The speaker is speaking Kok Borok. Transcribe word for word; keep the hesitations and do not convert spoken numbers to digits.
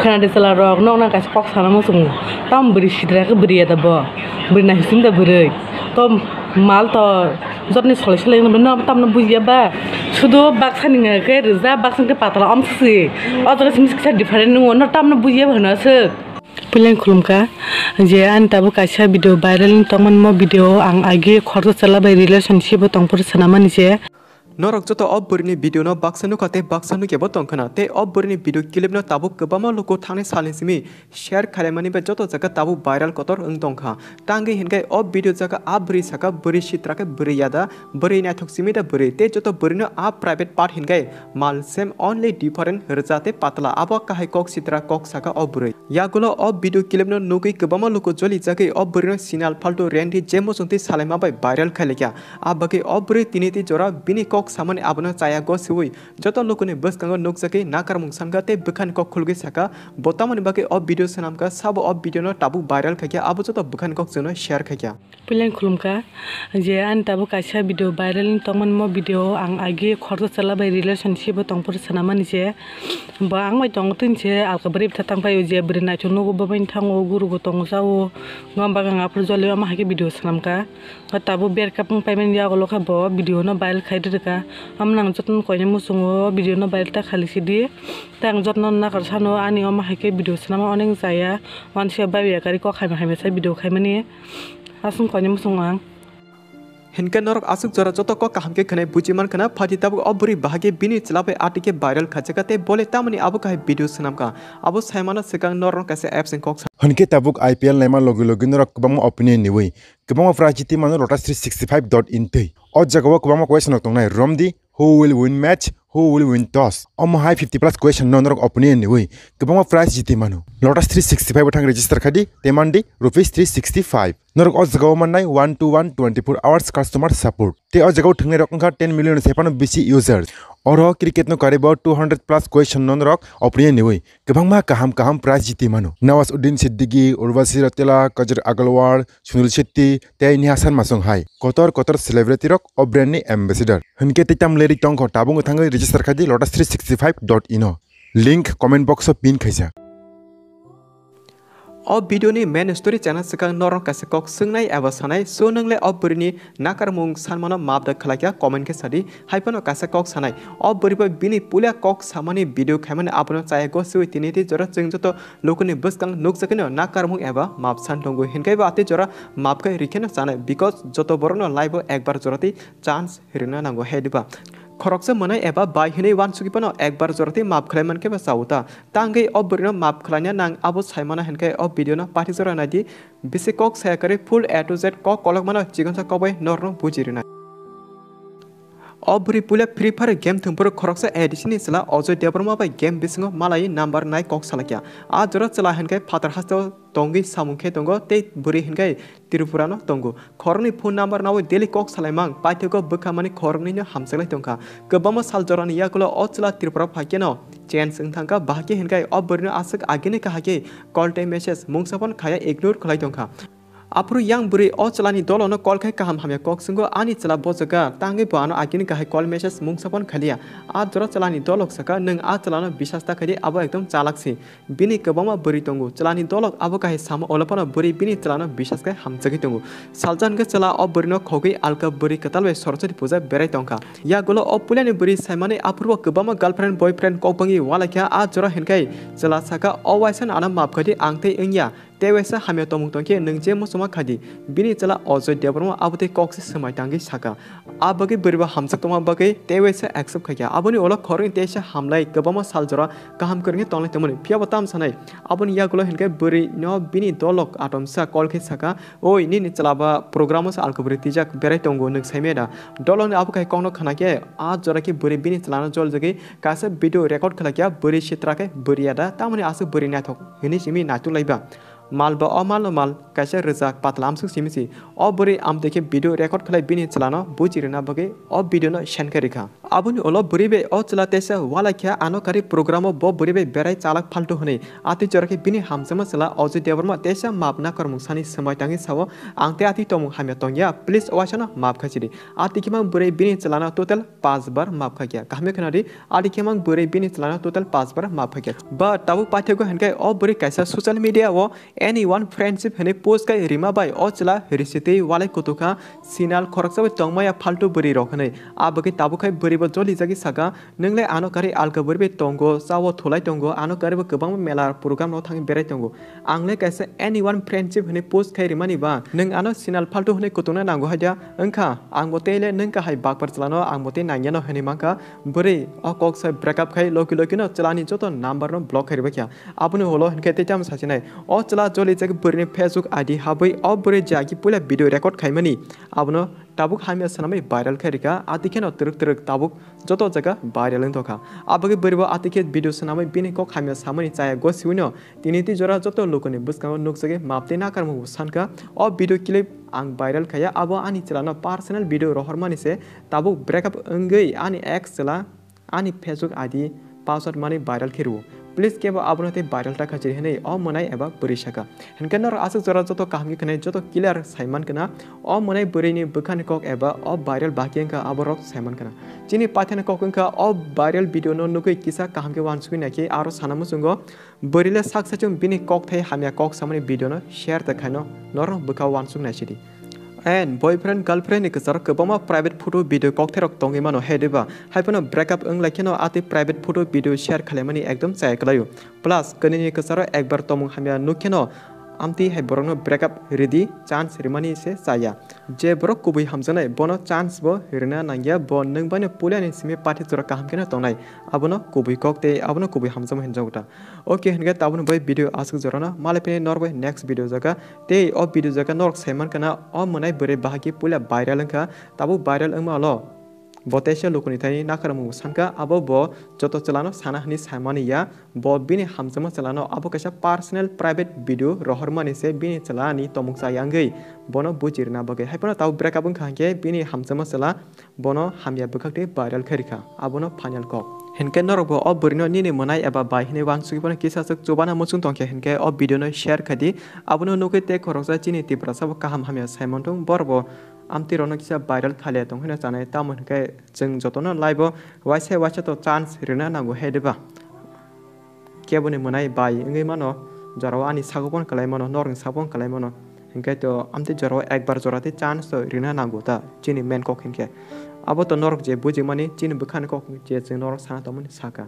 Khna de chwla rok, nok nang kaisa kok sana muchungo. Tam bwrwi sidra khe bwrwi ya da bo. Bwrwi nai hisim da bwrwi. To mal to jotni solai solai no tam no bujiya ba. Sudo baksa ni khe rwja, baksa khe patala om sisi. O jaga simi kisa different nungo, no tam no bujiya ba hwna se. Puileng khulumkha je ani tabuk kaisa video viral ni tongmani mo video ang agi khoroksa chwla bai relationship o tongphuru swnamani se. Norok joto o bwrwini video no baksa nukha tei baksa nukya bo tongkhwna tei o bwrwini video clip no tabuk kwbangma luku thangni salni simi share khlaimani bai joto jaga tabuk viral kotor wng tongkha. Tangwi hinkhe o video jaga a bwrwi saka bwrwi sitra khe bwrwi yada bwrwi naithok simi da bwrwi tei joto bwrwino a private part hinkhe mal same only different rwja tei patla abo kahai kok sitra kok saka o bwrwi. Yagulo o video clip no nugwi kwbangma luku joli jagwi o bwrwino sinal phaltu rendi je muchungtwi salaima bai viral khailaikha. A bagwi o bwrwi tini tei jora bini kok samani abono chaya gosiwi joto lukuni bwskango nukjagwi nakarmung sankha tei bwkhani kok khulgwi saka bo tamoni bagwi o video swnamkha sabo o video no tabuk viral khaikha abo joto bwkhani kok chwngno share khaikha. Puileng khulumkha je ani tabuk kaisa video viral ni tongmani mo video ang agi khoroksa chwla bai relationship o tongphuru swnamani se. Bo ang bai tongo tini se alka bwrwi bwtha tangphai o je bwrwi naithok nugo bo bai thango gurugo tongo sao. Gom bagwi ang aphuru joli omo hai khe video swnamkha. O tabuk breakup wng paimani yagulo khe bo video no viral khai rwkha. Omo nang jotono koinai muchungo o video no viral ta khali sidi. Tei ang jotono nakar sano ani omo hai khe video swnama onek chaya. Wansi o bai yakari kok hamya hamya sai video khaimani. Aswng koinai muchungo ang. Hinkhe norok aswk jora joto kok kaham khe khwnai buji man khwna phaidi tabuk o bwrwi bahai khe bini chwla bai atwi khe viral khaijak kha tei bole tamoni abo kahai video swnamkha. Abo saimano swkang norokno kaisa apps ni kok sa. Hinkhe tabuk I P L naima logi logi norok kwbangma opinion niwi kwbangma prize jiti mano Lotus three sixty five dot in twi. O jagao kwbangma question rok tongnai, romdi, who will win match, who will win toss. Omo hai fifty plus question no norok opinion niwi kwbangma prize jiti mano. Lotus three sixty five o thang register khadi tei mandi rupees three sixty five. Norok o jagao mannai one to one twenty four hours customer support. Tei o jagao thwngnai rok wngkha ten million sephano bisi users. Oro cricket no karibo two hundred plus question no norok opinion niwi kwbangma kaham kaham prize jiti mano. Nawazuddin Siddiqui, Urvashi Rautela, Kajal Agrawal, Sunil Shetty tei Neha Sharma song hai kotor kotor celebrity rok o brand ni ambassador. Hinkhe tei tam leri tongkho tabuk thangwi register khaidi lotus three sixty five dot in o. Link comment box o pin khaijak. O video ni main story chana swkang norok kaisa kok swngnai eba sanai, so nwngle o bwrwini nakarmung sanmano map da khlaikha comment khe sadi, haiphano kaisa kok sanai. O bwrwi bai bini puila kok samani video khaimani abono chaya gosiwi tini tei jora chwng joto lukuni bwskang nukjakgwino nakarmung eba map san tongo, hinkhe bo atwi jora map khe rikheno chanai, because joto borokno life o ekbar jora tei chance rwna nango, hai diba? Khoroksa mwnai eba bai hinwi uansugwi phano ekbar jora tei map khlai mankhe ba chao ta. Tangwi o bwrwino map khlaina nang abo saimano hinkhe o video no pathi jora naidi. Bisi kok saya kwrwi full A to Z kok kolokmano chikonsa kokbai norno buji rwnai. O bwrwi puila Free Fire game thwngphuru khoroksa A D C ni chwla Ajoy Debbarma bai game bisingo malai number nai kok salaikha. A jora chwla hinkhe phatar hasteo tongwi samung khe tongo tei bwrwi hinkhe Tripura no tongo. Khoroknwi phone number nawi daily kok salaimang paithago bwkhamani khoroknwino hamjaklai tongkha. Kwbangma sal jorani yagulo o chwla Tripura phaikhe no change wng thangkha, bahai khe hinkhe o bwrwino aswk agini kahai khe call tei message mungsa phone khaya ignore khlai tongkha. Aphuru yang bwrwi o chwlani dolono call khai kaham hamya kok swngo, ani chwla bo jaga, tangwi bo ano agini kahai call message mungsa phone khaliya. A jora chwlani dolok saka, nwng a chwlano bisas ta khaidi, abo ekdom chalak se. Bini kwbangma bwrwi tongo, chwlani dolok abo kahai samo, olo phano bwrwi bini chwlano bisas khai hamjagwi tongo. Salsa hinkhe chwla o bwrwino khogwi alka bwrwi kwtal bai Soroswati puja berai tongkha. Yagulo o puilani bwrwi saimani aphuru bo kwbangma girlfriend boyfriend kok bangwi ualaikha, a jora hinkhe chwla saka, o waisa ano map khaidi, ang tei wngya. Tei waisa hamya tongmung tongkhe nwng je muchungma khaidi. Bini chwla Ajoy Debbarma abo tei kok se swmai tangwi saka. A bagwi bwrwibo hamjak tongma bagwi tei waisa accept khaikha. Aboni ulo khoroknwi teisa hamlai kwbangma sal jora kaham kwrwngkhe tonglai tongmani. Phiyabo tamo sanai? Aboni yagulo hinkhe bwrwino bini dolok atomsa call khe saka, "Oi, nini chwla ba program o se alka bwrwi twijak berai tongo, nwng saimaya da?" Dolokni abo khai kokno khwnakhe a jora khe bwrwi bini chwlano joljagwi kaisa video record khlaikha, bwrwi sitra khe bwrwi ya da, tamoni aswk bwrwi naithok hinwi simi naitulaiba. Mal ba o mal no mal kaisa rwjak patla amsuk simi si. O bwrwi amtwi khe video record khlai bini chwlano buji rwna bagwi o video no send khe rikha. Aboni ulo bwrwi bai o chwla teisa walai khe ano kari program o bo bwrwi bai berai chalak phaltu hwnwi atwi jora khe bini hamjakma chwla Ajay Debbarma teisa map nakarmung sani swmai tangwi sao, "Ang tei atwi tongmung hamya tongya, please waisano map khaisidi." Atwi khe mang bwrwi bini chwlano total panch bar map khaikha. Kaham khe khna di, atwi khe mang bwrwi bini chwlano total panch bar map khaikha. But tabuk paithakgo hinkhe o bwrwi kaisa social media o anyone friendship hwnwi post khai rima bai o chwla risitwi walai kutukha, sinal khoroksa bai tongmaya phaltu bwrwi rok hwnwi. Abagwi tabuk khai bwrwi bo jolijagwi saka, "Nwng le ano kari alka bwrwi bai tongo, chao thulai tongo, ano kari bo kwbangma mela program rok thangwi berai tongo. Ang le kaisa anyone friendship hwnwi post khai rimani ba, nwng ano sinal phaltu hwnwi kutungna nango hai da? Wngkha, ang bo tei le nwng kahai bakpar chwlano ang bo tei nangya no hwnwi mankha." Bwrwi o kok sai break up khai loki loki no chwlani joto number no block khai rwbaikha. Aboni ulo hinkhe tei tamo sachinai. O chwla jolijak bwrwini Facebook I D habwi o bwrwi je agi puila video record khaimani, abono tabuk hamya swnamwi viral khai rikha, atwi kheno twrwk twrwk tabuk joto jaga viral wng tongkha. Abagwi bwrwi bo atwi khe video swnamwi bini kok hamya samani chaya gosiwino tini twi jora joto lukuni bwskango nukjagwi map tei nakarmung bo sankha. O video clip ang viral khaiya, abo ani chwlano personal video rohormani se, tabuk break up wngwi ani ex chwla ani Facebook I D password mani viral khe rwo. Please kebo abono tei viral ta khachi hwnwi o mwnai eba bwrwi saka. Hinkhe norok aswk jora joto kaham khe khwnai joto clear saiman khna o mwnai bwrwini bwkhani kok eba o viral bahai wngkha aborok saiman khna. Chini paithakni kok wngkha o viral video no nugwi kisa kaham khe uansugwi naikhe aro sana muchungo bwrwi le sak sachung bini kok thai hamya kok samani video no share ta khaino norok bwkha uansuk naisidi. And boyfriend girlfriend ni kwcharo kwbangma private photo video kokthairok tongwi mano, hai diba? Haiphano break up wng lai kheno atwi private photo video share khalaimani ekdom chaya kwlaio. Plus, kwnwini kwcharo ekbar tongmung hamya nuk kheno amtwi hai borokno break up ridi chance rimani se chaya. Je borok kubui hamjaknai, bono chance bo rina nangya, bo nwng baino puilani simi pathi jora kaham kheno tongnai, abono kubui kok tei abono kubui hamjakma hinjago ta. Ok, hinkhe tabukni bai video aswk jorano, malai phini norok bai next video jaga. Tei o video jaga norok saiman khna o mwnai bwrwi bahai khe puila viral wngkha, tabuk viral wngma ulo bo teisa lukuni thani nakarmung bo sankha, abo bo joto chwlano sana hwnwi saimani ya, bo bini hamjakma chwlano abo kaisa personal private video rohormani se bini chwlani tomung chaya wngwi bono buji rwna bagwi. Haiphano tabuk break up wngkha hinkhe bini hamjakma chwla bono hamya bwkhak tei viral khai rikha, abono final kok. Hinkhe norokbo o bwrwino nini mwnai eba bai hwnwi uansugwi bono kisa swk chubana muchung tongkhe hinkhe o video no share khai di. Abono nugwi tei khoroksa chini Tiprasa bo kaham hamya saimanthung, borokbo amtwi rokno kisa viral khaile tong hwnwi chanai, tamo hinkhe chwng jotono live o waisa waisa to chance rwna nango, hai diba? Keboni mwnai bai wngwi mano, jorao ani sago phone kwlai mano, norokni sago phone kwlai mano. Hinkhe to amtwi jorao ekbar jora tei chance to rina nango ta, chini main kok hinkhe. Abo to norok je bujimani, chini bwkhani kok je chwng norok sana tongmani saka.